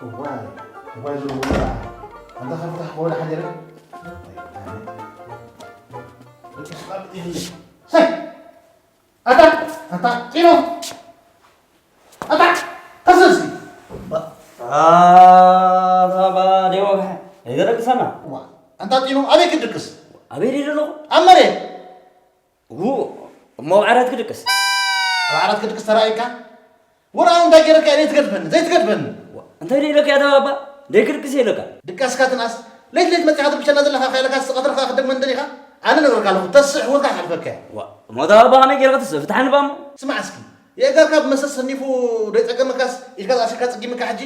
እዋይ፣ እዋይ፣ ዝብሉ ኣንታ ከፍታሕ ክወዳ ሓዲረ። ሰይ! ኣታ፣ ኣታ፣ ጢኖ! ኣታ፣ ተሰሲ! ባ-፣ ባ-፣ ባ-፣ ደይ ወግሐ። ኣይገረግሰና። ዋ፣ ኣንታ ጢኖ፣ ኣበይ ክድቅስ? ኣበይ ደይ ዘለኹ? ኣብ መሬት። ው-፣ እሞ ኣብ ዓራት ክድቅስ? ኣብ ዓራት ክድቅስ ተራእዩካ? ወላ እንታይ ገይረካ እየ ዘይትገድፈኒ፣ ዘይትገድፈኒ? ዋ፣ እንታይ ደይ ኢለካ እያ ተባባ? ደይ ክድቅስ እየ ኢለካ። ድቃስካ ትንኣስ። ለይት ለይት መጺኻ ትብሸና ዘለኻ ከይለካ፣ ቀትሪ ከኣ ክደግመኒ ደሊኻ? ኣነ ነግረካ ኣለኹ፣ ተስሕ ወልካ ክሓልፈካ እየ። ዋ፣ እሞ ተባባ ከመይ ገይርካ ትስእ? ፍትሓኒ ባሞ። ስማዕ እስኪ፣ የእጋርካ ብመሰስ ሰኒፉ ደይ ጸገመካስ፣ ኢልካ ኣሲርካ ጽጊምካ ሕጂ?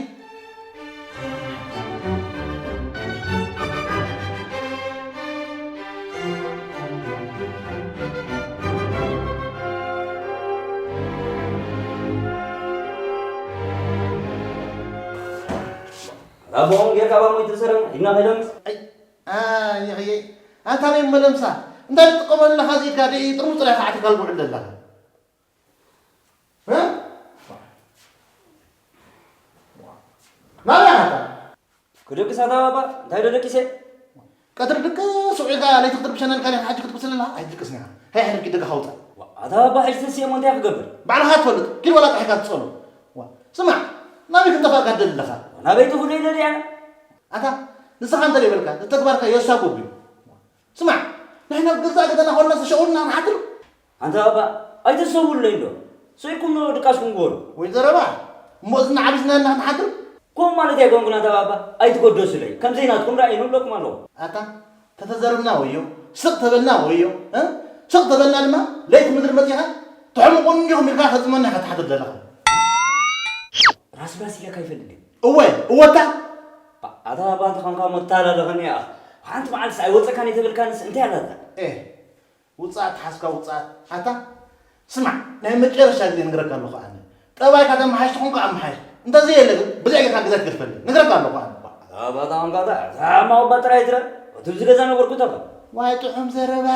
ኣቦኦም ጌርካ ባሞ ይትእሰረን፣ ኢድና ከይደምስ። ኣይ፣ ኣይ፣ ኣይ፣ ኣታ መን መለምሳ? እንታይ ትጥቀመሉ ኣለኻ? እዚ ኢድካ ደይ ጥርሙዝ ጥራይ ከዓቲካ ልጉዕል ዘለኻ? እ? ናበይ ኢኻ ኣታ? ክድቅስ ኣታ ባባ፣ እንታይ ዶ ደቂሰ? ቀትሪ ድቅስ ውዒልካ ለይቲ ክትርብሸና ኢልካ ዲኻ ሕጂ ክትቅስል ኣለኻ? ኣይትድቅስን ኢኻ። ሃይ፣ ሕደርኪ ደገ ካውጻእ። ዋ፣ ኣታ ባባ፣ ሕጂ ተስእሞ እንታይ ክገብር? ባዕልኻ ትፈልጥ። ኪድ ዋላ ጣሒካ ትጸሎ። ዋ፣ ስማዕ፣ ናበይ ክንጠፋእካ ትደሊ ኣለኻ? ናበይ ትኹን ኢለ ድያ? ኣታ፣ ንስኻ እንተ ዘይበልካ፣ ተግባርካ የሳጉብ እዩ። ስማዕ፣ ንሕና ኣብ ገዛእ ገዛና ኮንና ተሸቑልና ንሓድር። ኣንታ ባባ፣ ኣይተሰውለይ እንዶ። ስኢልኩም ዶ ድቃስኩም ግበሩ። ወይ ዘረባ፣ እሞ እዝና ዓቢስና ንሓድር። ከምኡ ማለት ኣይኮንኩን ኣንታ ባባ፣ ኣይትገደሱለይ። ከም ዘይናትኩም ርኣዩ ንብለኩም ኣለኹ። ኣታ፣ ተተዘርብና ወዮ፣ ስቕ ተበልና ወዮ፣ እ? ስቕ ተበልና ድማ ለይቲ ምድሪ መጺኻ፣ ትሕምቑኒ እንዲኹም ኢልካ ከጽመና ኢኻ ትሓድር ዘለኻ። ራስ ባስ ኢለካ ይፈልጥ ድዩ? እወ፣ እወታ። ኣታ ባባ እንተኾንካ መታለሊ ኸኒኣ። ሓንቲ መዓልትስ ኣይወጸካን ኣይተበልካንስ እንታይ ኣላታ? ኤ፣ ውጽኣት ተሓዝካ ውጽኣት። ኣታ፣ ስማዕ፣ ናይ መጨረሻ ግዜ ንግረካ ኣለኹ ኣነ። ጠባይካ ተመሓይሽ ተኾንካ ኣመሓይሽ። እንተዘየለ ግን ብዘይ ጌርካ ገዛ ትገድፈለይ። ንግረካ ኣለኹ ኣነ። ኣታ ባባ እንተኾንካ እታ፣ እታ ማውባ ጥራይ ትረ-፣ እቲ ኣብዚ ገዛ ነበርኩ ተባ። ዋይ ጥዑም ዘረባ።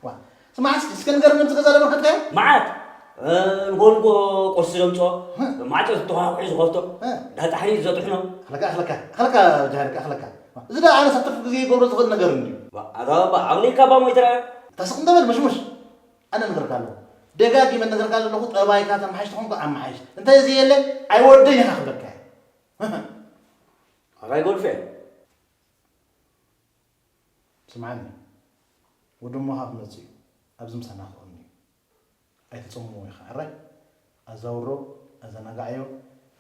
ዋ፣ ስማዕ እስኪ፣ እስከ ንገረኒ፣ ምስ ገዛ ለበርከትካዮ? መዓት፣ እ፣ ንጎንጎ ቁርሲ ዘምጽኦ፣ እ። ማዕጾ ተተኳኩሑ ዝኸፍቶ፣ እ። ዳጣሕኒ ዘጥሕኖ። ኣኽለካ፣ ኣኽለካ፣ ኣኽለካ፣ ጃሃድካ፣ ኣኽለካ። እዚ ደኣ ኣነ ሳትፍ ግዜ ይገብሮ ዝኽእል ነገር እንድዩ። ባ-፣ ኣታ ባባ፣ ዓቕሊ ካባ ሞይትራ። እታ ስቕ እንተ በል፣ ምሽሙሽ። ኣነ ነገርካ ኣለኹ። ደጋጊመ ነገርካ ዘለኹ፣ ጠባይካ ተመሓይሽ ተኾንኩ ኣመሓይሽ። እንተ እዚ የለ፣ ኣይወደይ ኢኻ ክብለካ እየ። ኣራይ ጎልፌ። ስምዓኒ፣ ወዲ እሞኻ ክመጽእ እዩ። ኣብዚ ምሳና ክቕኒ እዩ። ኣይትጸምዎ ኢኻ። ሕራይ? ኣዛውሮ፣ ኣዘናግዓዮ፣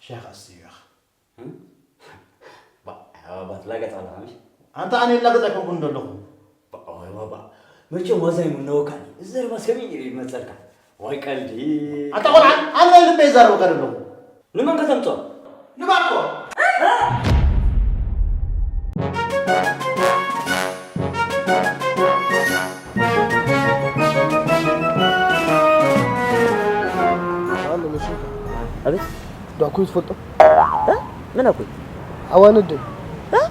ሻሂ ከኣ ስትዮ ኢኻ። እም? ባ-፣ ባ-፣ ትላገጽ ኣለኻ፣ ምሽ? ኣንታ ኣነ ይላገጽ ኣይኮንኩን ዘለኹ። ባ-፣ ወይ ባባ፣ መቸም ዋዛ ኣይምነወካን። እዚ ዘረባስ ከመይ ገይሩ ይመጸልካ? ወይ ቀልዲ። ኣታ ቆልዓ፣ ኣነ ናይ ልበይ ይዛረበካ ዘለኹ። ንመን ከተምጾ? ንባኮ። ኣነ መሲልካ። ኣቤት። ዳኩ ትፈልጦ? እ? መን ኣኮይ? ሓዋ ነደይ። እ?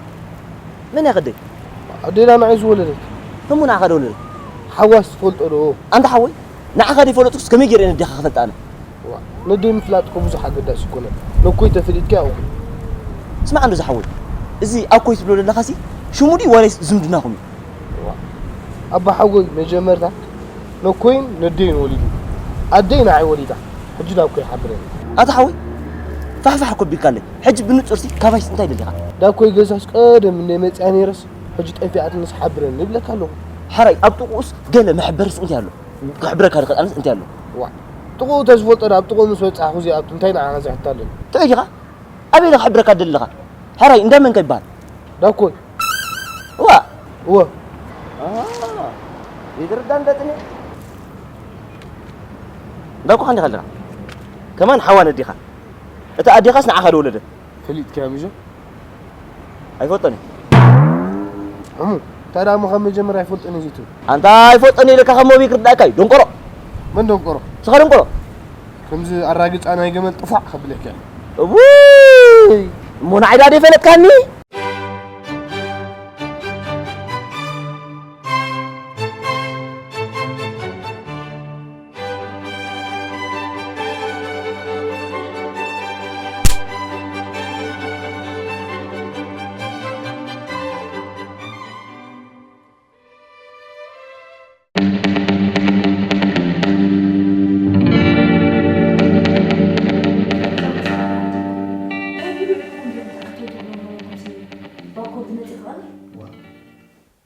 መን እያ ከደይ? ኣዴና ንዓይ ዝወለደት። እሞ ንዓኻ ዶ ወለደት? ሓዋስ ትፈልጦ ዶ? ኣንታ ሓወይ፣ ንዓኻ ዘይፈለጥኩስ ከመይ ገይረ ነዴኻ ክፈልጣ ኣነ? ዋ፣ ነደይ ምፍላጥ እኮ ብዙሕ ኣገዳሲ ኣይኮነን። ነኮይ ተፈሊጥካ እኮ። ስማዕ እንዶ ዝሓወይ፣ እዚ ኣኮይ ትብሎ ዘለኻሲ ሽሙ ድዩ ዋላይስ ዝምድናኹም እዩ? ዋ፣ ኣባ ሓወይ መጀመርታ ነኮይን ነደይን ወሊዱ። ኣደይ ንዓይ ወሊዳ። ሕጂ ዳኮይ ሓብረኒ። ኣታ ሓወይ፣ ፋሕፋሕ እኮ ቢልካለይ። ሕጂ ብንጹርሲ ካባይስ እንታይ ደሊኻ? ዳኮይ ገዛስ ቀደም እንደ መጽያ ነይረስ፣ ሕጂ ጠፊኣትንስ ሓብረኒ ይብለካ ኣለኹ። ሓራይ፣ ኣብ ጥቕኡስ ገለ መሕበሪ ሱቕ እንታይ ኣሎ? ክሕብረካ ዝኽእል ኣነስ እንታይ ኣሎ? ዋ፣ ጥቕኡ ተዝፈልጦ ዶ ኣብ ጥቕኡ ምስ በጻሕኩ እዚኣቱ እንታይ ንዓኻ ዘሕታለኒ? እንታይ ዲኻ? ኣበይ ኢለ ክሕብረካ ደለኻ? ሕራይ፣ እንዳ መንከ ይበሃል? ዳኮይ። እዋ። እወ። ኣሃ፣ ይትርዳ እንዳ ጥሜ። እንዳኮ ኸንዲ ኸለኻ። ከማን ሓዋ ነዲኻ። እታ ኣዴኻስ ንዓኻ ዶ ወለደት? ፈሊጥካያ ሚዞ? ኣይፈልጦን እየ። ሕሙ። ታዲያ እሞ ካብ መጀመርያ ኣይፈልጦን እየ ዘይትብል? ኣንታ ኣይፈልጦን ኢለካ ካብ መብይ ክርዳእካ እዩ፣ ደንቆሮ። መን ደንቆሮ? ንስኻ ደንቆሮ። ከምዚ ኣራግጻ ናይ ገመል ጥፋዕ ከብለካ እየ። እውይ! እሞ ንዓይ ዳ ደይፈለጥካኒ?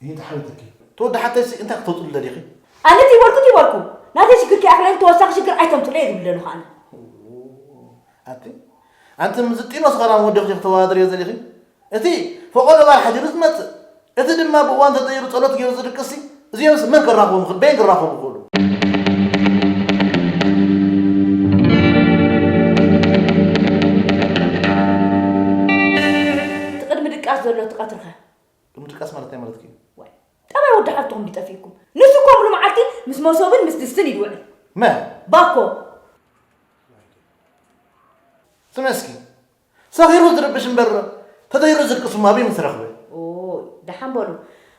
ይሄ ተሓለተኪ። ተወዲ ሓተይሲ እንታይ ክተውፅሉ ደሊኺ? ኣነ ትይበልኩ ትይበልኩ። ናተይ ሽግር ከይኣኽለኒ ተወሳኺ ሽግር ኣይተምፅሉ እየ ዝብል ዘለኹ ኣነ። ኣቲ ኣንቲ ምስ ጢኖስ ኸላ ወደኺ ክተወዳደርዮ ዘሊኺ? እቲ ፈቐዶ ባር ሓዲሩ ዝመጽእ፣ እቲ ድማ ብእዋን ተጠይሩ ጸሎት ገይሩ ዝድቅስሲ፣ እዚኦምስ መን ክራኸቦም ይኽእል? በየን ክራኸቡ ይኽእሉ? እቲ ቅድሚ ድቃስ ዘሎ እቲ ቀትርኸ? ቅድሚ ድቃስ ማለት እንታይ ማለትኪ እዩ? ዋይ፣ ጠባይ ወዲ ሓፍትኹም ድዩ ጠፊእኩም? ንሱ እኮ ሙሉ መዓልቲ ምስ መሶብን ምስ ድስትን እዩ ዝውዕል። መን? ባኮ። ስምዒ እስኪ፣ ሰኺሩ ዝርብሽ እምበር ተደይሩ ዝድቅስ እሞ ኣበይ ምስ ረኽበ? ኦይ፣ ደሓን በሉ።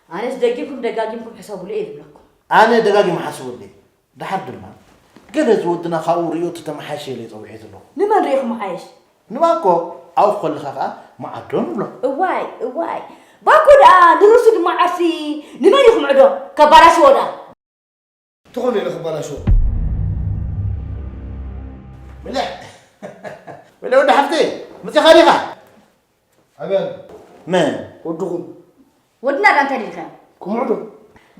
ኣነስ ደጊምኩም ደጋጊምኩም ሕሰቡሉ እየ ዝብለኩም። ኣነ ደጋጊመ ሓስበሉ እየ። ደሓር ድማ ገለ እዚ ወድና ካብኡ ርእዮ እቲ ተመሓየሸ ኢለ እየ ጸዊዐ ዘለኹ። ንመን ርኢኹም መሓየሽ? ንባኮ፣ ኣብኡ ከለኻ ከኣ መዓዶ ንብሎ። እዋይ፣ እዋይ። ባኮ ደኣ ንርእሱ ድማ ዓርሲ ንመን እዩ ክምዕዶ? ከባላሽዎ ደኣ። ትኾኑ ኢለ ክባላሽዎ። ምልሕ። ወለ ወዲ ሓፍተይ፣ መጺኻ ዲኻ? ኣበይ ኣሎ? መን? ወድኹም። ወድና ዳ እንታይ ኢልካ? ክምዕዶ።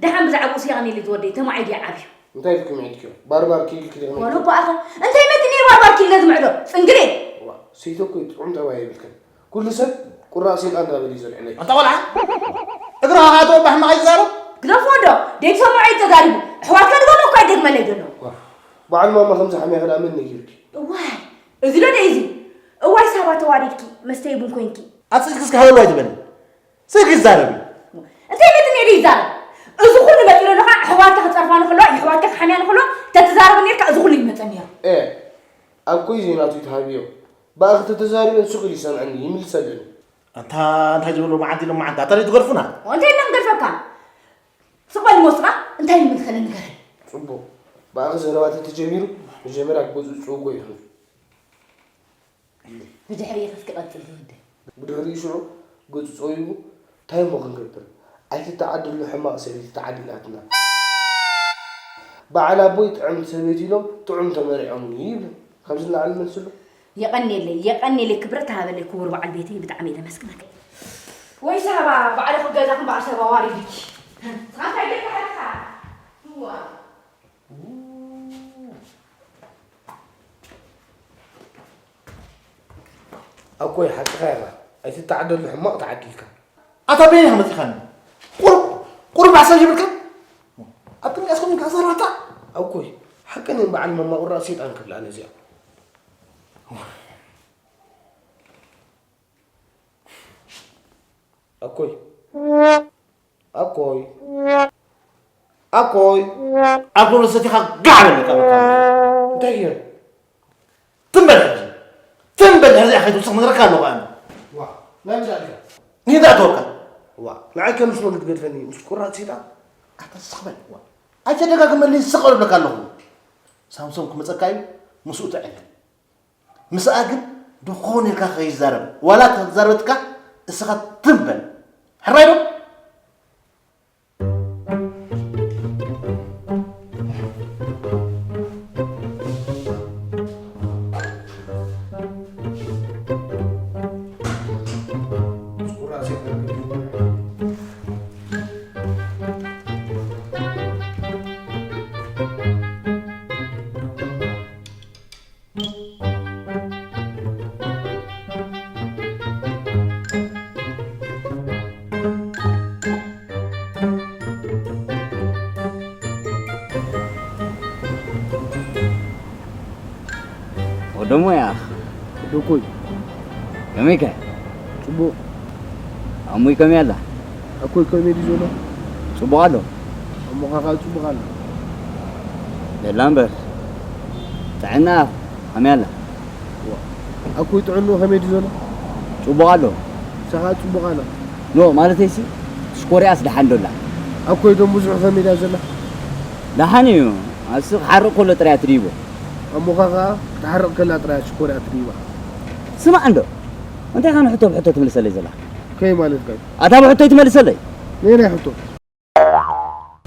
ደሓን ብዛዕባኡ ስያቕ ኢለ ዝወደይ ተማዒዱ ይዓብዩ። እንታይ ኢልኩም ኢድክዮ? ባርባር ኪልክ ዲኹም? ወሎ በኣኸ። እንታይ መትኒ ባርባር ኪለ ዝምዕዶ? ጽንግሬ። ዋ፣ ሰይቶ እኮ ጥዑም ጠባይ የብልክን። ኩሉ ሰብ ቁራእ ሰይጣን እንዳበለ እዩ ዘልዕለይ። ኣንታ ቆልዓ፣ እግርኻ ከኣ ተወባሕ ማይ ይዛረብ። ግደፎ ዶ? ደይትሰምዖ እዩ ተዛሪቡ። ኣሕዋትካ ድገሞ እኮ ኣይደግመለይ ዘሎ። ዋ፣ በዓል ማማ ከምዚ ሓሚያ ከኣ መን ነጊርኪ? እዋይ፣ እዚ ዶ ደይ እዚ? እዋይ ሳባ ተዋሪድኪ፣ መስተይ ቡን ኮይንኪ። ኣብ ስልኪ እስከ ሃለሉ ኣይትበሊ። ስልኪ ይዛረብ እዩ። እንታይ ቤት ነይሩ ይዛረብ? እዚ ኩሉ መፂኡ ኣሎ ከዓ ኣሕዋትካ ክፀርፋ ንክሎ፣ ኣሕዋትካ ክሓምያ ንክሎ፣ ተትዛረብ ነይርካ እዚ ኩሉ ይመፀ ነይሩ። ኤ፣ ኣብ ኮይ ዜናቱ ይትሃብዮ። ብኣኺ ተተዛሪበ ንሱ ክል ይሰምዐኒ፣ ይምልሰለኒ። ኣንታ እንታይ ዝበሎ መዓንቲ ኢሎም መዓንቲ፣ ኣታ ትገርፉና? እንታይ ኢልና ክንገርፈካ? ስቕ በል ሞስኻ፣ እንታይ ንምልከለ ንገረኒ። ፅቡቕ። ብኣኺ ዘረባ ተተጀሚሩ፣ መጀመርያ ክገዝኡ ፅውጎ ይኹን። ብድሕሪ ኢኺ እስኪ ቀፅል ዝወደ። ብድሕሪኡ ሽዑ ገፁ ፀዊቡ፣ "እንታይ እሞ ክንገብር? ኣይትተዓደሉ ሕማቕ ሰበይቲ ተዓዲላትና። በዓል ኣቦይ ጥዕምቲ ሰበይቲ ኢሎም ጥዑም ተመሪዖምኒ" ይብል። ካብዚ ንላዕሊ መልስሉ። የቐንየለይ፣ የቐንየለይ፣ ክብረት ሃበለይ ክቡር በዓል ቤተይ፣ ብጣዕሚ እየ ዘመስግነካ። ወይ ሳባ፣ ባዕልኹም ገዛኹም በኣሰባ ዋሪድኪ። ንስኻ እንታይ ጌርካ ሓድካ? እዋ። ኣኮይ ሓቅኻ ኢኻ። ኣይትተዓደሉ ሕማቕ ተዓዲልካ። ኣታ በየን ኢኻ መጺኻኒ? ቁሩብ፣ ቁሩብ ሓሳብ የብልካ? ኣብ ቅድሚ ኣስኮም ኢልካ ዘራታ? ኣኮይ፣ ሓቀን እየን በዓል መማቑራ ሰይጣን ክብላ ነዚኣ። ኣኮይ። ኣኮይ። ኣኮይ። ኣኮይ። ኣልኮል ሰቲኻ ጋዕ በል በቃ፣ በቃ። እንታይ እየ? ትም በል ሕጂ። ትም በል ሕዚ፣ ኣኸይ ትውስኽ ነግረካ ኣለኹ ኣነ። ዋ፣ ናይ ምንታይ ኣልካ? ንሂዳ ተወካ። ዋ፣ ንዓይ ከም ስሞ ክትገድፈኒ፣ ምስ ቁራጽ ሰይጣን። ኣታ ስኽ በል፣ ዋ። ኣይተደጋግመለይ፣ ስቕ በል እብለካ ኣለኹ። ሳምሶም ክመጸካ እዩ፣ ምስኡ ተዕልል። ምስኣ ግን ድኾን ኢልካ ከይዛረብ፣ ዋላ ተዛረበትካ እስኻ ትም በል። ሕራይ ዶ? ወደሞ ያኽ። ወደኮይ። ከመይከ? ጽቡቕ። ኣሙይ ከመይ ኣላ? ኣኮይ ከመይ ድዩ ዘሎ? ጽቡቕ ኣሎ። ኣሞኻ ከኣ ጽቡቕ ኣሎ። የላ እምበር፣ ጥዕና ከመይ ኣላ? ዋ፣ ኣኮይ ጥዕንኡ ከመይ ድዩ ዘሎ? ጽቡቕ ኣሎ። ንሳ ከኣ ጽቡቕ ኣላ። ኖ፣ ማለተይሲ፣ ሽኮሪያስ ደሓን ዶ ኣላ? ኣኮይ ደም ብዙሑ ከመይ ድያ ዘላ? ደሓን እዩ። ኣስ ክሓርቕ ከሎ ጥራይ እያ ትድይቦ። ኣሞኻ ከኣ ክትሓርቕ ከላ ጥራይ እያ ሽኮሪያ ትድይባ። ስማዕ እንዶ፣ እንታይ ኢኻ ንሕቶ ብሕቶ ትምልሰለይ ዘለኻ? ከይ ማለትካ እዩ? ኣታ ብሕቶይ ትመልሰለይ? ነየናይ ሕቶ?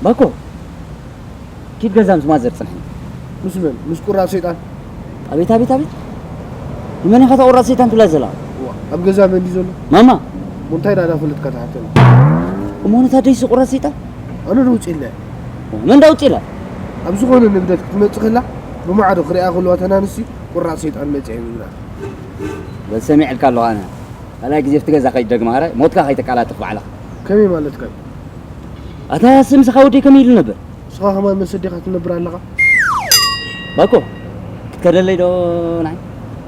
ባኮ፣ ኪድ ገዛ ምስ ማዘር ጽንሐኒ። ምስ መን? ምስ ቁራጽ ሰይጣን? ኣቤት፣ ኣቤት፣ ኣቤት። ንመን ኢኻ እታ ቁራጽ ሰይጣን ትብላ ዘላ? ዋ፣ ኣብ ገዛ መን ድዩ ዘሎ? ማማ። እሞ እንታይ ደኣ ፈለጥካ ትሓተኒ? እሞ ነታ ደይሲ ቁራጽ ሰይጣን? ኣነ ዶ ውጽእ ኢለ? መን ዳ ውጽእ ኢላ? ኣብ ዝኾነ ንግደት ክትመጽእ ከላ ብማዕዶ ክሪኣ ከለዋ ተናንሲ ቁራጽ ሰይጣን መጽያ እዩ ዝብላ። በል ሰሚዐልካ ኣለኹ ኣነ። ካልኣይ ግዜ ኣብቲ ገዛ ከይትደግማ፣ ኧረ ሞትካ ከይተቀላጥፍ ባዕልኻ። ከመይ ማለትካ እዩ? ኣታ ስምስኻ ወደይ ከመይ ኢሉ ነበር? ንስኻ ከማን መሰ ዲኻ ትነብር ኣለኻ? ባኮ፣ ክትከደለይ ዶ ንዓይ?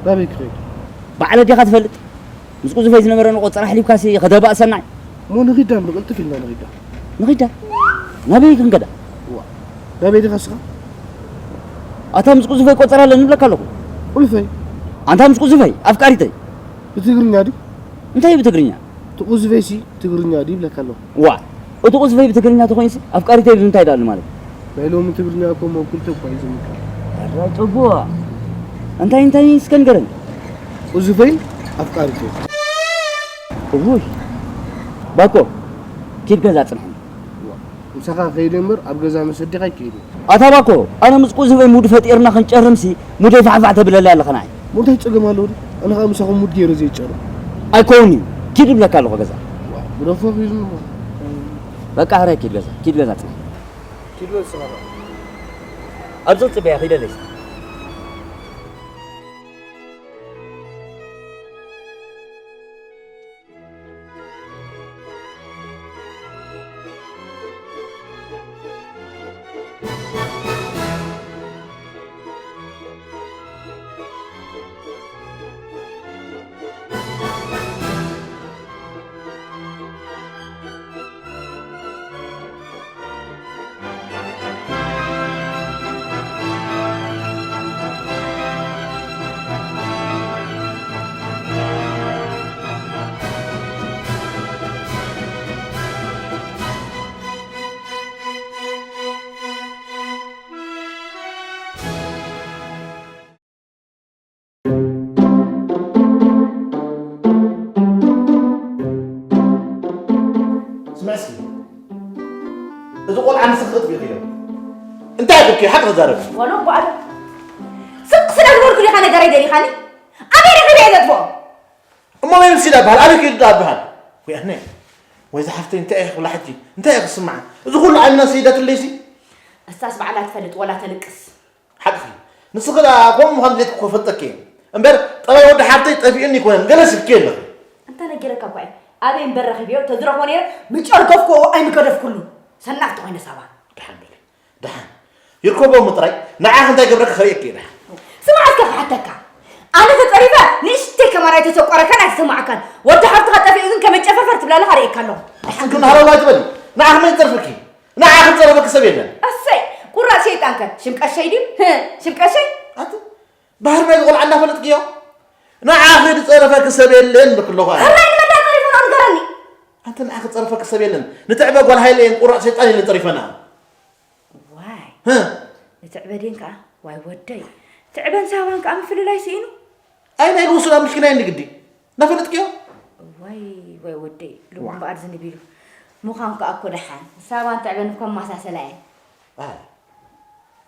ናበይ ክኸይድ? ባዕለ ዲኻ ትፈልጥ? ምስ ቁዙፈይ ዝነበረ ንቆጸራ ኣሕሊፍካሲ ከደባእሰና እዩ። እሞ ንኺዳ እምቢ፣ ቅልጥፍ ኢልና ንኺዳ። ንኺዳ? ናበይ ክንከዳ? ዋ፣ ናበይ ዲኻ እስኻ? ኣታ ምስ ቁዙፈይ ቆጸራ ኣለኒ ይብለካ ኣለኹ። ቁልፈይ? ኣንታ ምስ ቁዙፈይ ኣፍቃሪተይ። ብትግርኛ ድዩ? እንታይ ብትግርኛ? እቲ ቁዙፈይሲ ትግርኛ ድዩ ይብለካ ኣለኹ። ዋ፣ እቲ ቁዙፈይ ብትግርኛ ተኾይንሲ ኣፍቃሪተይ ብምንታይ ደኣሉ ማለት? ናይ ሎሚ ትግርኛ እኮ እሞ ክልተ እኳ እዩ ዝምከር። ኣረ ጽቡቕ። እንታይ እንታይ እስከ ንገረኒ። ቁዙፈይን ኣፍቃሪተይን። እውይ። ባኮ፣ ኪድ ገዛ ጽንሐኒ። ዋ፣ ምሳኻ ከይደ እምበር ኣብ ገዛ መሰ ዲኻ ኣይከይድን። ኣታ ባኮ፣ ኣነ ምስ ቁዙፈይ ሙድ ፈጢርና ክንጨርምሲ ሙደይ ፋሕፋሕ ተብለለይ ኣለኻ ንዓይ። እሞ እንታይ ጸገም ኣለዎ ድዩ? ኣነ ኸኣ ምሳኹም ሙድ ገይረ ዘይጨርም። ኣይከውንን እዩ። ኪድ እብለካ ኣለኹ ገዛ። ዋ፣ ግደፎ ኺድ እሞ። በቃ ሕራይ ኪድ ገዛ፣ ኪድ ገዛ ጽንሐኒ። ኪድ በል ንስኻ ኸኣ። ኣብዚ ጽበያ ኺደለይ። ስምዕ እስኪ፣ እዚ ቆልዓ ንስኺ ክትብኢኽዮ። እንታይ ኢልኪ? ሓቂ ተዛረቢ። ወሎ እኮ ኣለ። ስቕ ስለ ዝበልኩ ዲኻ ነገረይ ደሊኻኒ? ኣበይ ረኺበ እየ ዘጥፍኦ? እሞ መን ምስ ኢዳ በሃል? ኣበይ ከይዱ ደኣ በሃል? ወይ ኣነ፣ ወይ ዝሓፍተይ እንታይ እየ ክብላ ሕጂ? እንታይ እየ ክስምዓ? እዚ ኩሉ ዓይንና ሰይዳትለይሲ? እሳስ ባዕላ ትፈልጥ ወላ ተልቅስ። ሓቅኺ። ንስኺ ደኣ ከምኡ ምዃን ድሌትኪ እኮ ፈልጠኪ እየ። እምበር ጠባይ ወዲ ሓፍተይ ጠፊኡኒ ኣይኮነን፣ ገለ ስልኪ ኣለኺ። እንተ ነጊረካ እኳ እየ። ኣበይ እምበር ረኺበዮ፣ ተዝረኽቦ ነይረ፣ ምጨርገፍኩዎ ኣይምገደፍኩሉ። ሰናፍቲ ኮይነ ሳባ። ደሓን በሊ። ደሓን። ይርከቦ እሞ ጥራይ፣ ንዓኺ እንታይ ገብረኪ ከርእየኪ እየ ደሓን። ስማዕ እስከ ክሓተካ። ኣነ ተጸሪፈ ንእሽተይ ከማን ኣይተሰቆረካን ኣይተሰማዕካን። ወዲ ሓፍትኻ ጠፊኡ ግን ከመይ ጨፈርፈር ትብላ ኣለኻ ርእየካ ኣለኹ። ደሓን እስኪ ግን ሃረው ኣይትበሊ። ንዓኺ መን ይጸርፈኪ? ንዓኺ ዝጸረፈኪ ሰብ የለን። እሰይ፣ ቁራጽ ሸይጣንከ ሽም ቀሸይ ድዩ? ህ፣ ሽም ቀሸይ? ኣቲ፣ ባህሪ ናይዚ ቆልዓ እንዳፈለጥክዮ? ንዓኺ ዝጸረፈኪ ሰብ የለን ብለኪ ኣለኹ ኣነ። ሕራይ ንመን ደኣ ጸሪፉ ነው ንገረኒ። ኣንቲ ንዓኺ ዝጸረፈኪ ሰብ የለን። ንትዕበ ጓል ሃይለ እየን ቁራጽ ሸይጣን ኢለን ጸሪፈንኣ። ዋይ። ህ። ንትዕበ ድየን ከኣ? ዋይ ወደይ። ትዕበን ሳባን ከኣ ምፍልላይ ስኢኑ። ኣይ ናይ ልውሱን ኣብ ምሽኪናይ ንግዲ። እናፈለጥክዮ? ዋይ፣ ዋይ ወደይ፣ ልቡ ዋ። እምበኣር ዝንብ ኢሉ። ምዃን ከኣ እኮ ደሓን። ሳባን ትዕበን እኮ መማሳሰላ እየን። ኣይ፣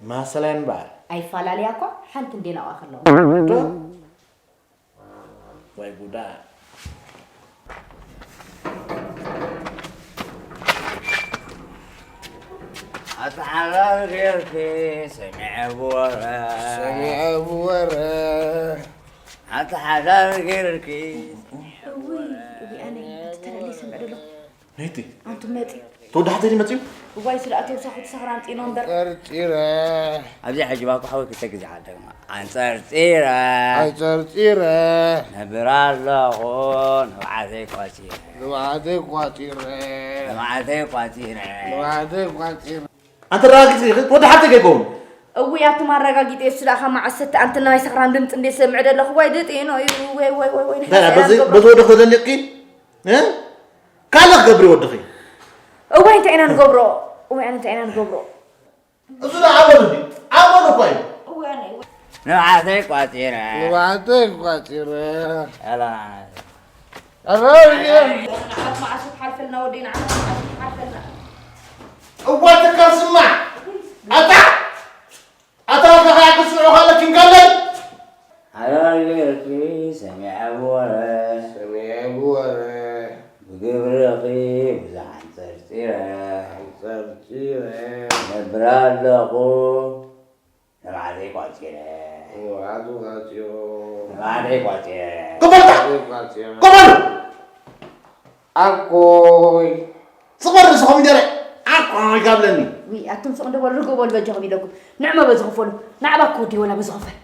መማሰላ እየን እምበኣር። ኣይፈላለያ እኳ ሓንቲ እንዴ ናብኣ ከለዋ። ዶ? ዋይ ጉዳ። ኣተሓራር ጌርኪ ሰሚዐ ብወረ። ሰሚዐ ብወረ። ኣተሓራር ጌርኪ ሰሚዐ እውይ፣ ብወረ። እዚኣ ናይ ኣቲ ተረለይ ሰምዕ ደሎ። ነይቲ ኣንቱ መጢ ተወዳሓተይ መፅዩ እዋይ ስለ ኣተውሳኹ ትሰኽራን ጢኖ እምበር ጠርጢረ ኣብዚ ሕጂ ባኮ ሓወይ ክልተ ግዜ ዓደግማ ኣንጸርጺረ ኣይጠርጢረ ነብር ኣለኹ ንብዓተይ ቆጺረ ንብዓተይ ቋፂረ ንብዓተይ ቆጺረ ንብዓተይ ቋፂረ ኣንተ ረጋጊጽ ተወዳሓተይ ከይከውን እውይ ኣቱም ኣረጋጊጠ እሱ ደኣ ካብ መዓስ ሰተ ኣንተ ናይ ሰኽራን ድምፂ እንደ ሰምዕ ደለኹ ዋይ ድጢኖ እዩ ወይ ወይ ወይ ወይ እንታይ ደኣ በዚ በዚ ወደኹ ተደኒቕኪ እ? ካልእ ክገብር ወድኺ እዋይ እንታይ ኢና ንገብሮ እዋይ ኣነ እንታይ ኢና ንገብሮ እሱ ደኣ ኣመሉ ድዩ ኣመሉ እኳ እዩ እዋይ ኣነ ንብዓተይ ቆጺረ ንብዓተይ ቋፂረ ያላ ኣረጋጊጠ ንዓት መዓስ ትሓልፈልና ወደይ ንዓት መዓስ ትሓልፈልና እዋ ትካል ስማዕ ኣታ ኣታ ከኸያ ክስምዑ ካለ ኪንካለን ሓዳር ገርኪ ሰሚዐ ብወረ ሰሚዐ ብወረ ብግብርኺ ብዙሕ ኣንጸርጺረ ጸርፂረ ነብር ኣለኹ ንብዓተይ ቆጺረ ንብዓቱ ቋፂሩ ንብዓተይ ቆጺረ ክበልታ ቋፂሩ ክበሉ ኣኮይ ስበር ንስኹም እንጀረ ኣኮይ ካብለኒ ዊ ኣቱም ሱቕ እንደበሉ ርግእ በሉ በጃኹም ኢለኩም ንዕመ በዚ ክፈሉ ንዓባ ክወዲ ወላ በዚ ክፈል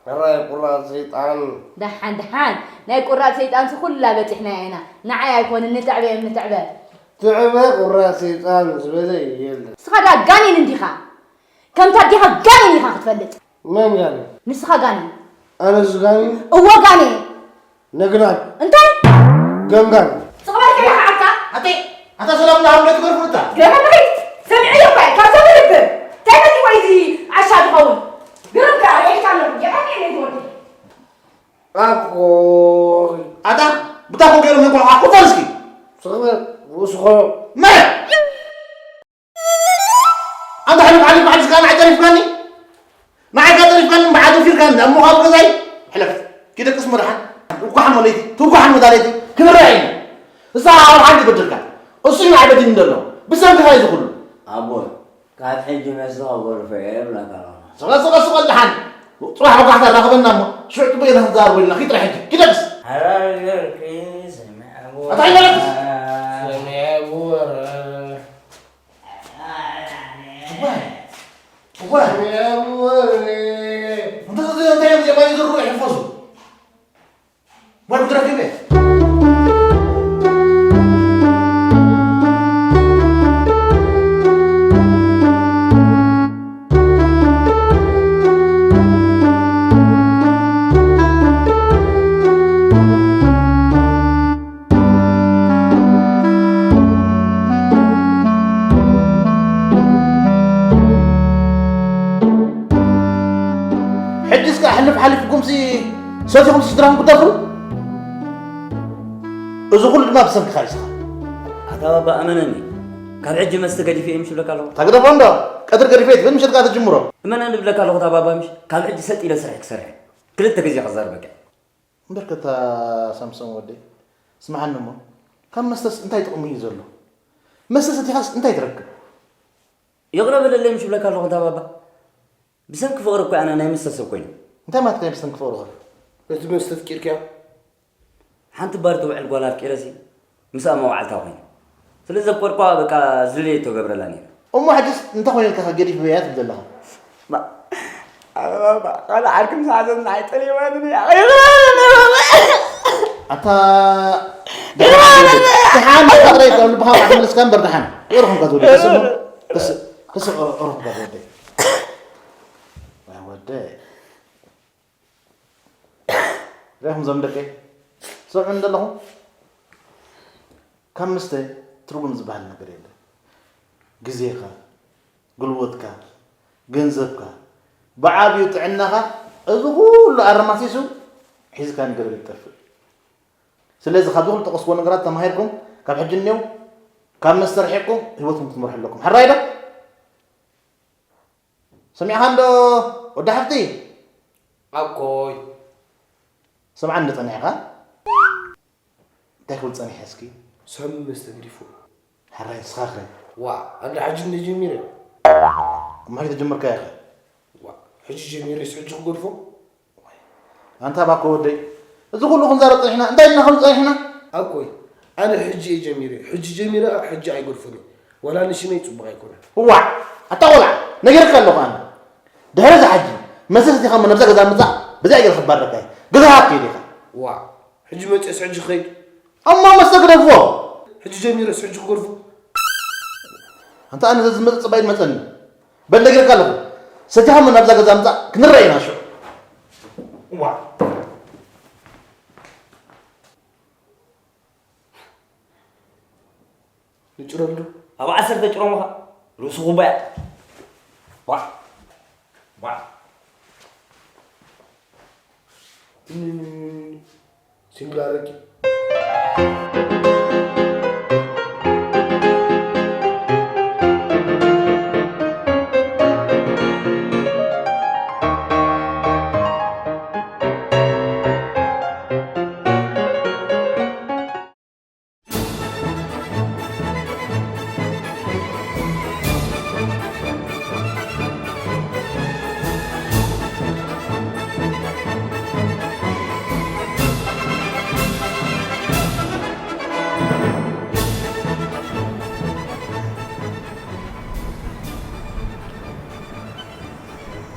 ሕራይ ቁራፅ ሰይጣን ደሓን ደሓን ናይ ቁራፅ ሰይጣንሲ ኩላ በፂሕና ኢና ንዓይ ኣይኮንን ንትዕበ እዮም ንትዕበ ትዕበ ቁራፅ ሰይጣን ዝበለ የለን ንስኻ ዳ ጋኔን እንዲኻ ከምታ ኣዴኻ ጋኔን ኢኻ ክትፈልጥ መን ጋኔን ንስኻ ጋኔን ኣነስ ጋኔን እወ ጋኔን ነግናን እንታይ ገምጋን ጽቕበል ከይሓዓካ ኣተ ኣታ ሰላም ና ሃምለ ትገርፉ እታ ገረመኸይ ሰሚዐዮ እኳ ካብ ሰብ ልብ እንታይ መፂዎ እዚ ዓሻ ዝኸውን ግርም ከኣ ርኢሕካ ኣለኹ የቐኒ ነይ ትወዲ ኣኮይ ኣታ ብታኮ ገይሮም ይንኳ ሓቁ ፈልስኪ ስኽበት ውስኾ መን ኣንተ ሓሊፍ ሓሊፍ ባዕልስካ ንዓይ ጠሪፍካኒ ንዓይ ካ ጠሪፍካኒ እምበዓድ ፊርካኒ ኣብ ምዃኑ ገዛይ ሕለፍ ኪደቅስ መድሓን ትጓሓን መለይቲ ትጓሓን መዳለይቲ ክንረአ ኢና እሳ ኣብ ሓንቲ በድልካ እሱ እዩ ንዓይ በዲኒ ዘሎ ብሰንክኻ እዩ ዝኹሉ ኣቦይ ካብ ሕጂ መስኻ ጎርፈ እየ እብለካ ኣለኹ ስቐ ስቐ ስቐ ደሓን ፅባሕ ወጋሕታ ራኸበና እሞ ሽዑ ጥቡቕ ኢና ክንዛረብ ኢልና ኪጥራሕ ሕጂ ኪደቅስ ሓራር ገርኪ ሰሚዐ ኣታ ይበለክስ ሰሚዐ ብወረ እዋይ እዋይ ሰሚዐ ብወረ እንታይ እንታይ እዮም ዜማ ይዝሩ ይሕፈሱ ጓል ክትረክብ እየ ሕጅስ ከኣ ሕልፍ ሓሊፍኩምሲ ሰቲኹም ስድራኹም ክትደፍሩ እዚ ኩሉ ድማ ብሰንክኻ እዩ ስኻ ኣታ ባባ እመነኒ ካብ ሕጂ መስተ ገዲፈ እየ ምሽ ብለካ ኣለኹ ታግደፎ እንዶ ቀትሪ ገዲፈ ትብል ምሸት ከኣ ትጅምሮ እመነኒ ብለካ ኣለኹ እታ ባባ ምሽ ካብ ሕጂ ሰጥ ኢለ ስርሒ ክሰርሕ ክልተ ግዜ ክዛርበካ እምበር ከታ ሳምሶን ወደይ ስምዓኒ እሞ ካብ መስተስ እንታይ ጥቕሚ እዩ ዘሎ መስተ ሰቲኻስ እንታይ ትረክብ ይቕረ በለለይ ምሽ ብለካ ኣለኹ እታ ባባ ብሰንኪ ፍቕሪ እኮ ኣነ ናይ መስተ ሰብ ኮይነ እንታይ ማለት ናይ ብሰንኪ ፍቕሪ ኾነ ነቲ መስተ ፍቂርካዮ ሓንቲ ባር ትውዕል ጓል ኣፍቂረሲ ምስኣ መዋዕልታ ኮይነ ስለ ዘፍቀርኳ በቃ ዝደለየቶ ገብረላ ነይረ እሞ ሕጅስ እንታይ ኮይነልካ ገዲፍ በያ ትብል ዘለኻ ኣረ ባባ ካልእ ዓርኪ ምስ ሓዘኒ ንዓይ ጠሊባትኒ ኣታ ደሓን ፍቕረይ ካብ ልብኻ ክትምልስካ እምበር ደሓን ፍቕሪ ኹንካ ትብል ተስእ ተስእ ፍቕሪ ኹንካ ትወደይ ወደይ ሪኹም ዞም ደቀይ ትሰምዑ ዘለኹም ካብ መስተ ትርጉም ዝበሃል ነገር የለን ግዜኻ ጉልበትካ ገንዘብካ ብዓብዩ ጥዕናኻ እዚ ኩሉ ኣረማሲሱ ሒዝካ ንገደል ይጠፍእ ስለዚ ካብዚ ኩሉ ጠቀስክዎ ነገራት ተማሂርኩም ካብ ሕጂ እኒው ካብ መስተ ርሒቅኩም ህይወትኩም ክትመርሑ ኣለኩም ሕራይ ዶ ሰሚዕኻ እንዶ ወዲ ሓፍቲ ኣኮይ ሰምዓ እንዶ ጸኒሕኻ እንታይ ክብል ጸኒሐ እስኪ ሰብ መስተ ግዲፉ ሕራይ ንስኻኸ ዋ ኣንዳ ሕጂ እንደ ጀሚረ እሞ ሕጂ ተጀመርካዮ ኸ ዋ ሕጂ ጀሚረ ስ ሕጂ ክገድፎ ኣንታ ባኮ ወደይ እዚ ኩሉ ክንዛረብ ጸኒሕና እንታይ ኢልና ከም ጸኒሕና ኣኮይ ኣነ ሕጂ እየ ጀሚረ። ሕጂ ጀሚረ፣ ኣብ ሕጂ ኣይገድፎን እየ። ዋላ ንሽመይ ጽቡቕ ኣይኮነን። እዋዕ! ኣታ ቆልዓ፣ ነጊረካ ኣለኹ ኣነ። ድሕሪ እዚ ሕጂ፣ መሰስ ዲኻ እሞ ናብዛ ገዛ ምጻእ፣ ብዛ ገለ ክባረካ እየ። ገዛ ሃብቲ ዲኻ? ዋዕ! ሕጂ መጽእስ ሕጂ ክኸይድ? እሞ መስተ ግደፍዎ። ሕጂ ጀሚረስ ሕጂ ክገድፎ? ኣንታ ኣነ ዘዝመጽእ ጽባይ ይመጸኒ። በል ነጊረካ ኣለኹ። ሰቲኻ እሞ ናብዛ ገዛ ምጻእ፣ ክንረኣይ ኢና ሽዑ። ዋዕ! ንጭረሉ። ኣብ ዓሰርተ ጭሮምኻ ርእሱ ኩባያ። ቧዕ። ቧዕ። እም፣ ሲንግል ኣረቂ።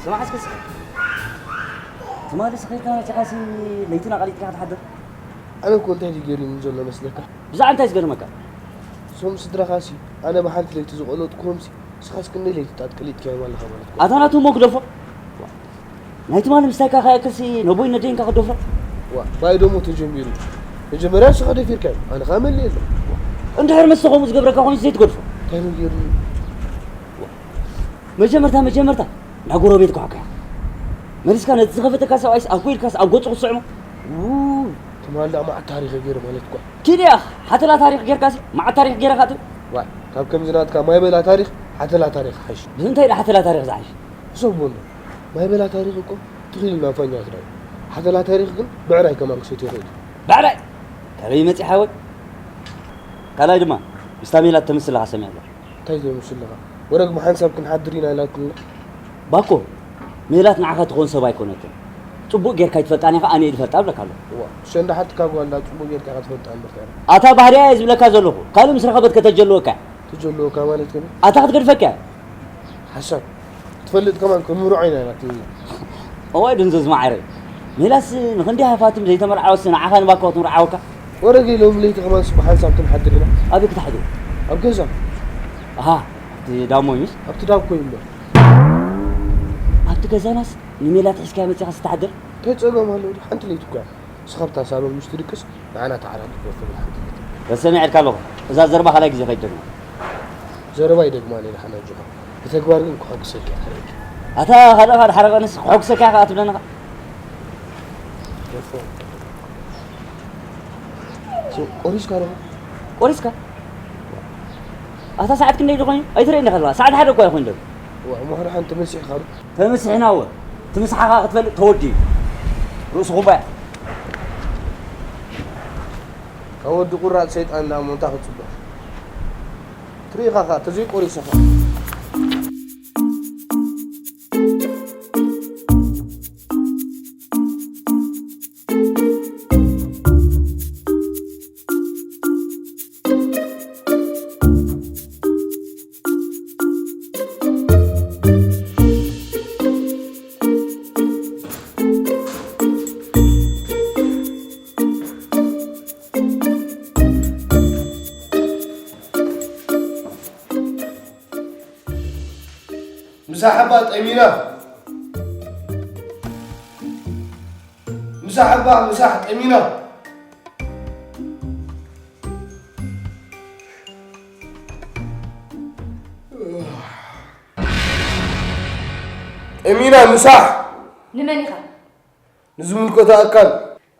ስማዕ እስኪ፣ እስኪ። ትማሊ ስኺርካ መጺኻሲ ለይትና ቀሊጥካ ክትሓድር? ኣነ እኮ እንታይ ድዩ ገይሩኒ ዘሎ መስለካ? ብዛዕባ እንታይ ዝገርመካ? እዞም ስድራኻሲ ኣነ ብሓንቲ ለይቲ ዝቐለጥኩዎምሲ ንስኻስ ክንደይ ለይትታት ቀሊጥካዮም ኣለኻ ማለት እኮ። ኣታ ናቱ እሞ ግደፎ። ናይ ትማሊ ምስታይካ ከየክልሲ ነቦይ ነደይንካ ክደፍሮ? ዋ፣ ባይ ደሞ ተጀሚሩ። መጀመርያ ንስኻ ደፊርካዮ፣ ኣነ ኸኣ መሊኤ ኣለኹ። እንድሕር መስተ ከምኡ ዝገብረካ ኮይኑ ዘይትገድፎ። እንታይ ነው ገይሩኒ? ዋ። መጀመርታ፣ መጀመርታ፣ ናብ ጎረቤት ኳዕኳዕ። መሊስካ ነቲ ዝኸፈተካ ሰብኣይስ ኣብ ኮይድካስ ኣብ ገጹ ክትስዕሞ? ውይ፣ ትማሊ ደኣ መዓት ታሪኽ ገይረ ማለት እኳ። ኪድ ያኽ፣ ሓተላ ታሪኽ ጌርካሲ፣ መዓት ታሪኽ ጌረ ኻትብል? ዋይ፣ ካብ ከምዚ ናትካ ማይ በላ ታሪኽ፣ ሓተላ ታሪኽ ሓይሽ። ብምንታይ ደኣ ሓተላ ታሪኽ ዝሓይሽ? ሕሰቦ እንዶ፣ ማይ በላ ታሪኽ እኮ ትኽእል ኢና ፋኛ ክዳይ። ሓተላ ታሪኽ ግን ብዕራይ ከማን ክሰትዮ ይኽእል እዩ። ብዕራይ? ካበይ መጺእ ሓወይ? ካልኣይ ድማ፣ ምስታ ሜላት ተምስል ኣለኻ ሰሚዐ ኣለኹ። እንታይ ትምስል ኣለኻ? ወረግ ብሓንሳብ ክንሓድር ኢና ኢላትልና። ባኮ፣ ሜላት ንዓኻ ትኾን ሰብ ኣይኮነትን። ጽቡቕ ጌርካ ኣይትፈልጣን ኢኻ፣ ኣነ እየ ዝፈልጣ እብለካ ኣለኹ። እዋ፣ እሸ እንዳ ሓትካ ጓል እንዳ ጽቡቕ ጌርካ ኢኻ ትፈልጣ እምበር እንታይ ኢኻ? ኣታ ባህርያ እየ ዝብለካ ዘለኹ። ካልእ ምስ ረኸበት ከተጀልወካ እያ። ትጀልወካ ማለት ከመይ? ኣታ ክትገድፈካ እያ። ሓሳብ። ትፈልጥ ከማን ከምርዖ ኢና ኢላትኒ። እዋይ ድንዙዝ ማዕረ። ሜላስ ንኽንደይ ሃፋትም ዘይተመርዓወስ ንዓኻ ንባኮ ክትምርዓወካ? ወረገይ ሎም ለይቲ ከማን ስብ ሓንሳብ ክንሓድር ኢና። ኣበይ ክትሓድሩ? ኣብ ገዛ። ኣሃ፣ ኣብቲ ዳሞ እዩስ? ኣብቲ ዳኮ እዩ እምበር። ኣብቲ ገዛናስ ንሜላት ሒዝካያ መጺኻስ ትሓድር? እንታይ ጸገም ኣለዎ ድዩ? ሓንቲ ለይቲ እኮ እያ። ንስኻ ኣብታ ሳሎን ምስ ትድቅስ ንዓና ተዓራቂ ክወፍር ሓንቲ ለይቲ። ተሰሚዐልካ ኣለኹ። እዛ ዘረባ ካልኣይ ግዜ ከይትደግማ። ዘረባ ይደግማ እየ ደሓን ኣጆኻ። ብተግባር ግን ክሐጉሰካ እየ ክርእየካ። ኣታ ካልእ ካልእ ሓረቐንስ ክሐጉሰካ እየ ከኣ ትብለኒ ኸኣ። ሶ፣ ቆሪስካ ዶ? ቆሪስካ? ኣታ ሰዓት ክንደይ ዶ ኮይኑ? ኣይትርእየኒ ከለኻ። ሰዓት ሓደ እኮ ኣይኮይን ዘሎ። ዋ፣ እሞ ሓደ ሓንቲ ተመሲሕካ ዶ? ተመሲሕና እወ። እቲ ምስሓኻ ክትፈልጥ ተወዲኡ። ርእሱ ኩባያ። ካብ ወዲ ቁራጽ ሰይጣን ደኣ እሞ እንታይ ክትጽበ? ትርኢ ኢኻ ኸኣ፣ ተዘይቆሪሰ ኸኣ። ምሳሕ እባ ጠሚና። ምሳሕ እባ፣ ምሳሕ ጠሚና። ጠሚና ምሳሕ። ንመን ኢኻ? ንዝምልከቶ ኣካል።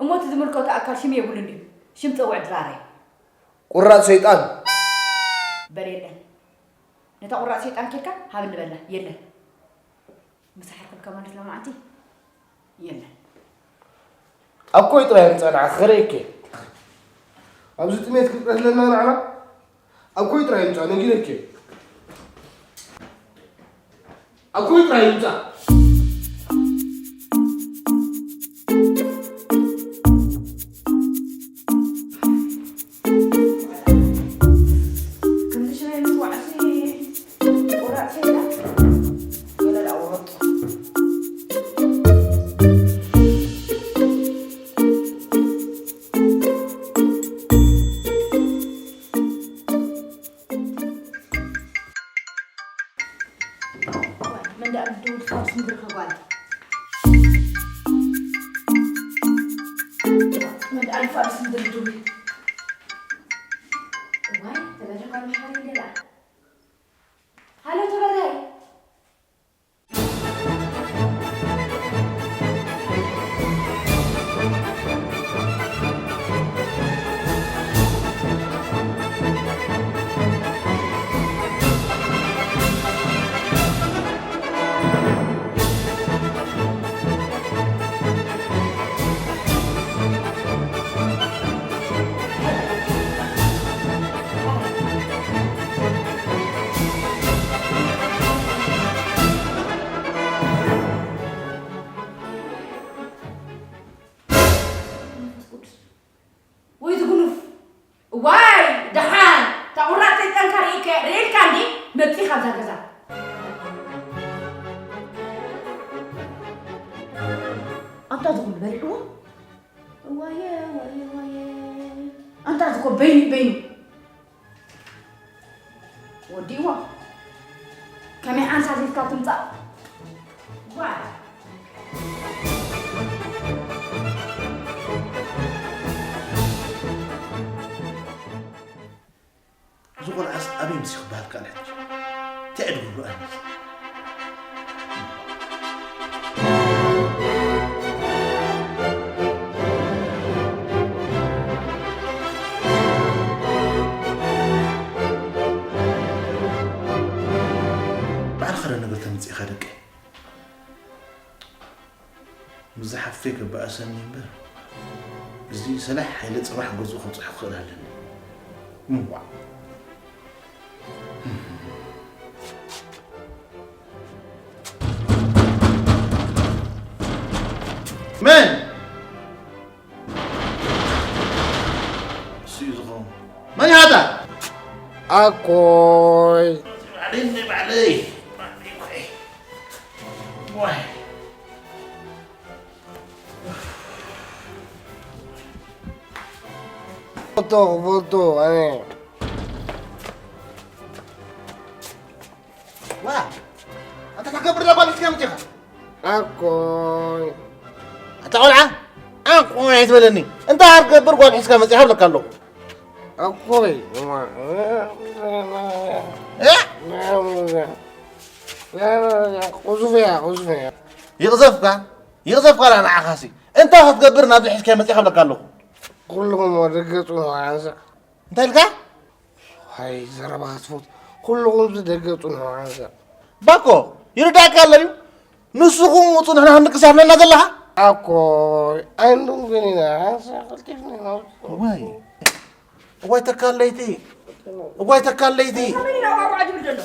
እሞ እቲ ዝምልከቶ ኣካል ሽም የብሉን ድዩ? ሽም ጸውዕ ድራረይ። ቁራጽ ሰይጣን። በል የለን። ነታ ቁራጽ ሰይጣን ኬድካ ሃብኒ በላ። የለን። ምሳሕ ይኹልካ ማለት ሎማዓንቲ የለን። ኣብ ኮይ ጥራይ ምጻእ ንዓ ክኸረየከ። ኣብዚ ጥሜት ክጥረፍ ለና ንዓና። ኣብ ኮይ ጥራይ ምጻእ ነጊረከ። ኣብ ኮይ ጥራይ ምጻእ። እዚ ቁራጽ የላ? ወላ ዳኣ ወረጡ። መን ደኣ ብድውል ፋርስ ምድሪ ከጓል? መን ደኣ ፋርስ ምድሪ ድውል? እዋይ፣ ተበላሽ ጓል መሓሪ ደላ። ሃሎ ተበላይ። መንፈስ ቅዱስ። ወይ ዝጉኑፍ። ዋይ፣ ደሓን፣ እታ ቁራጽ ሰይጣንካ ርኢከ-፣ ርኢልካ እንዲ መጺእ ካብዛ ገዛ። ኣንታ ዝኹሉ በሊዕዎ። ዋየ፣ ዋየ፣ ዋየ። ኣንታ ዝኮ በይኑ፣ በይኑ። ወዲእዋ። ከመይ ሓንሳብ ሒዝካ ትምጻእ? ጓል። እዚ ቆልዓስ ኣበይ ምስ ክበሃል ከኣል ሕጂ? እንታይ እየ ዝገብሮ ኣነ? ባዕልኻ ዶ ነገር ተምጽእኻ ደቂ? ምስ ዝሓፍተይ ክበኣሰኒ እምበር፣ እዚ ሰላሕ ሓይለ ጽባሕ ገዝኡ ከብጽሖ ክኽእል ኣለኒ። እዋእ። መን? እሱ እዩ ዝኸውን። መን ይሃታ? ኣኮይ። ባዕለይ፣ ባዕለይ። ባዕለይ፣ ዋይ። ዋይ። ክፈቶ፣ ክፈቶ፣ ኣነ። ዋ፣ ኣንታ ተገብር እዛ ጓል ሒዝካ መጺኻ? ኣኮይ። ኣታ ቆልዓ፣ ኣኮይ ኣይትበለኒ። እንታይ ክትገብር ጓል ሒዝካ መጺኻ እብለካ ኣለኹ። ኣኮይ። እ? ቁዙፍ እያ፣ ቁዙፍ እያ። ይቕዘፍካ፣ ይቕዘፍካ ደኣ ንዓኻሲ። እንታይ ክትገብር ናብዚ ሒዝካዮ መጺኻ እብለካ ኣለኹ። ኩልኹም ወዲ ገጹ ንሓንሳእ። እንታይ ኢልካ? ኣይ፣ ዘረባ ክትፈቱ። ኩልኹም እዚ ደገ ጽንሑ ሓንሳእ። ባኮ፣ ይርዳእካ ኣሎ ድዩ? ንስኹም ውጹ፣ ንሕና ክንድቅስ እያ ትብለና ዘለኻ? ኣኮይ፣ ኣይንድንግን ኢና። ሓንሳእ ቀልጢፍና ኢና። እዋይ። እዋይ ተካለይቲ። እዋይ ተካለይቲ። ከመይ ኢና ዋዕዋዕ ዝብል ዘሎ?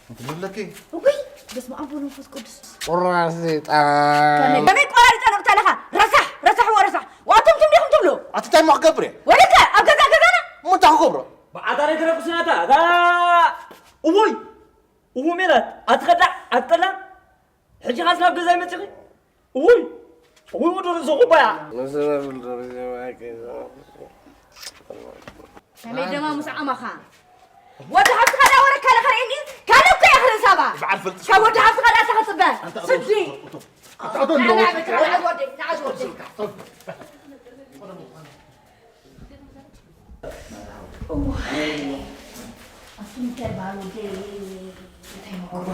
እንታይ ይብለኪ? እውይ፣ በስመ ኣብ ወመንፈስ ቅዱስ። ቁራስ ሰይጣን። ከመይ፣ ከመይ ቆራሪጸ ነቕተለኻ? ረሳሕ፣ ረሳሕ ወረሳሕ። ዋትምትም ዲኹም ትብሉ? ኣቲ እንታይ እሞ ክገብር እየ? ወለከ ኣብ ገዛ ገዛና? እሞ እንታይ ክገብሮ? ብዓጣር ኣይተረኩስናታ፣ እታ እውይ፣ እው ሜላት፣ ኣቲ ከዳዕ፣ ኣቲ ጠላም፣ ሕጂ ኻስ ናብ ገዛይ መጺኺ? እውይ፣ እውይ፣ ወዲ ርእሲ ኩባያ። ከመይ ደማ ምስ ዓማኻ? ወዲ ሃብትኻ ዳ ወረካ ለኸ ርእኒ፣ ካልእ እኮ እያ ርእሳባ። በዓል ፈልጥ። ካብ ወዲ ሃብትኻ ዳ ተኸጽበ። ኣንታ ስዲ። ኣቶ፣ ኣቶ፣ ኣቶ፣ ንዓዝ ወደይ፣ ንዓዝ ወደይ። እዋይ፣ ኣቱም እንታይ በሃሉ ደይ፣ እንታይ መጎጎ።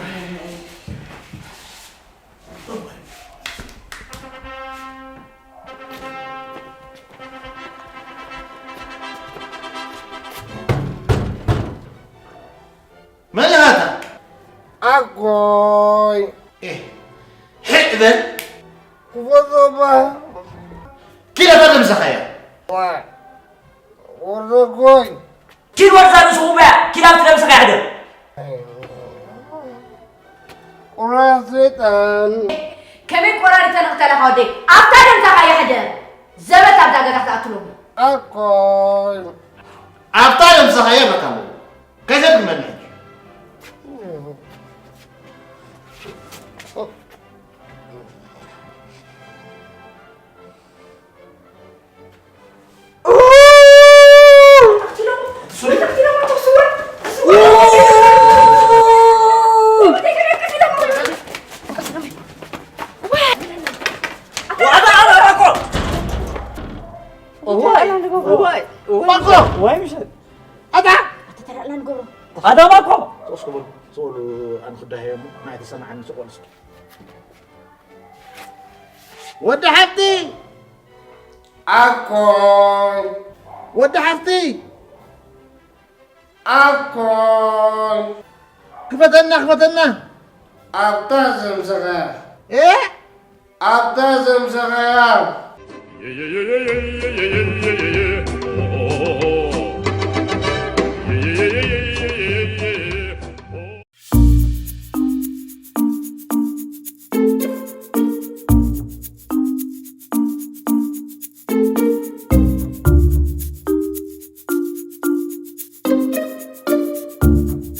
መን ኢኻ ኣታ? ኣጎይ። ኤህ፣ ሕዕ በል። ክፈቶ እባ። ኪድ ኣታ ደምሰኻያ። ዋ፣ ወዲ ኣጎይ። ኪድ ወድዛ ርእሱ ጉባያ፣ ኪድ ኣብቲ ደምሰኻያ ሕደር። ቁራስ ሰይጣን። ከመይ ቆራሪተ ንቕተለኻ ወደይ? ኣብታ ደምሰኻያ ሕደር። ዘበት ኣብዛ ገዛ ክትኣቱ ሎሚ። ኣኮይ። ኣብታ ደምሰኻያ በቃ ኣለዎ። ከይሰድመኒ ሕጂ። እዋይ፣ እዋይ፣ እዋይ፣ እዋይ ምሸት። ኣታ ኣታ ተራእላ ንገብሮ። ኣዳማ እኮ። ሶስት ክብሉ፣ ስቕሉ ኣነ ክዳሄ እሞ፣ ናይ ተሰማዓኒ ስቕሉ እስኪ። ወዲ ሓፍቲ! ኣኮይ! ወዲ ሓፍቲ! ኣኮይ! ክፈተና፣ ክፈተና! ኣብታ ዘምሰኻ። እ? ኣብታ ዘምሰኻያ።